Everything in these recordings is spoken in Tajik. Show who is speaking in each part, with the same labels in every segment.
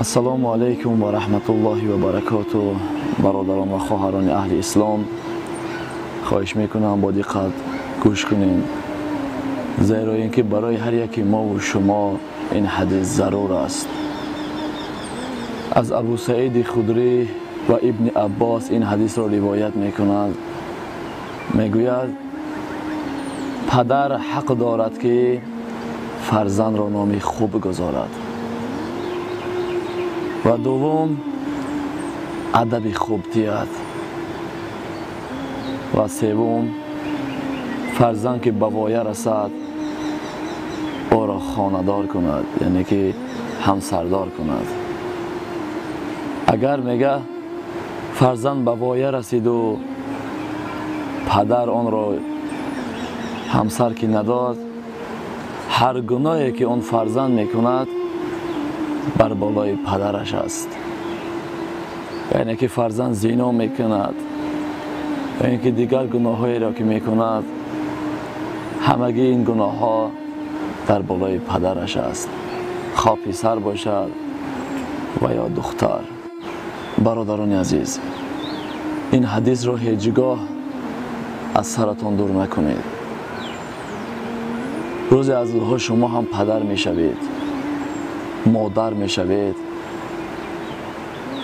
Speaker 1: Ассалому алайкум ва раҳматуллоҳи ва баракоту. Бародарон ва хоҳарони аҳли ислом, хоҳиш мекунам бо диққат гӯш кунед, зеро ин ки барои ҳар яки мо ва шумо ин ҳадис зарур аст. Аз Абу Саиди Худрӣ ва Ибни Аббос ин ҳадисро ривоят мекунад. Мегӯяд, падар ҳақ дорад ки фарзандро номи хуб гузорад ва дуввум адаби хуб диҳад ва севум фарзанд ки ба воя расад ӯро хонадор кунад, яъне ки ҳамсардор кунад. Агар мега фарзанд ба воя расиду падар онро ҳамсар ки надод, ҳар гуноҳе ки он фарзанд мекунад бар болои падараш аст. Яъне ки фарзанд зино мекунад ё ин ки дигар гуноҳҳоеро ки мекунад, ҳамагӣ ин гуноҳҳо дар болои падараш аст, хоҳ писар бошад ва ё духтар. Бародарони азиз, ин ҳадисро ҳеҷ гоҳ аз саратон дур накунед. Рӯзе аз рӯзҳо шумо ҳам падар мешавед, модар мешавед.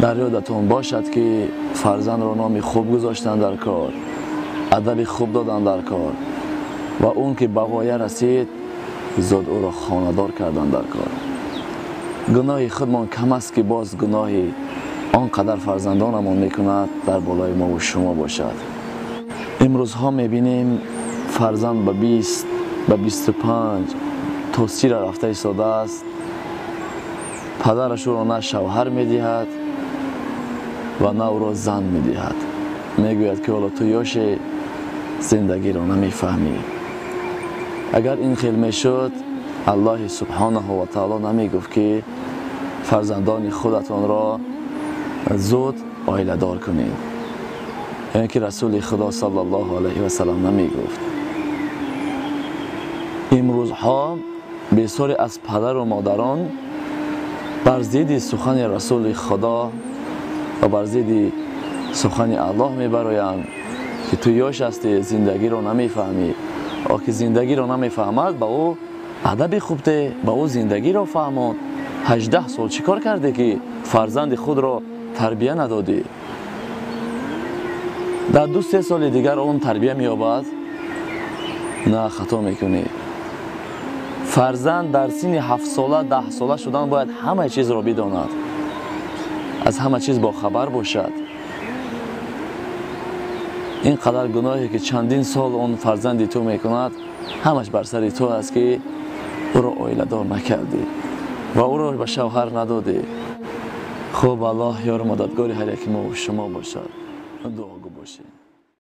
Speaker 1: Дар ёдатон бошад ки фарзандро номи хуб гузоштан дар кор, адаби хуб додан дар кор ва он ки ба воя расид зуд ӯро хонадор кардан дар кор. Гуноҳи худмон кам аст ки боз гуноҳи он қадар фарзандонамон мекунад дар болои мо ва шумо бошад. Имрӯзҳо мебинем фарзанд ба 20, ба 25 то 30 рафта истодааст, падараш ӯро на шавҳар медиҳад ва на ӯро зан медиҳад. Мегӯяд ки ҳоло ту ёше, зиндагиро намефаҳмӣ. Агар ин хел мешуд, Аллоҳи субҳонаҳу ва таоло намегуфт ки фарзандони худатонро зуд оиладор кунед, яъне ки Расули Худо саллаллоҳу алайҳи васаллам намегуфт. Имрӯзҳо бисёре аз падару модарон бар зидди сухани Расули Худо ва бар зидди сухани Аллоҳ мебароянд ки ту ёш ҳастӣ, зиндагиро намефаҳмӣ. О ки зиндагиро намефаҳмад, ба ӯ адаби хуб де, ба ӯ зиндагиро фаҳмон. 18 сол чӣ кор кардӣ ки фарзанди худро тарбия надодӣ? Дар 2-3 соли дигар он тарбия меёбад? На, хато мекунӣ. Фарзанд дар синни 7 сола, 10 сола шудан бояд ҳама чизро бидонад, аз ҳама чиз бохабар бошад. Ин қадар гуноҳе ки чандин сол он фарзанди ту мекунад, ҳамаш бар сари ту аст ки ӯро оиладор накардӣ ва ӯро ба шавҳар надодӣ. Хуб, Аллоҳ ёру мададгори ҳар яки мо ва шумо бошад. Дуогӯ бошед.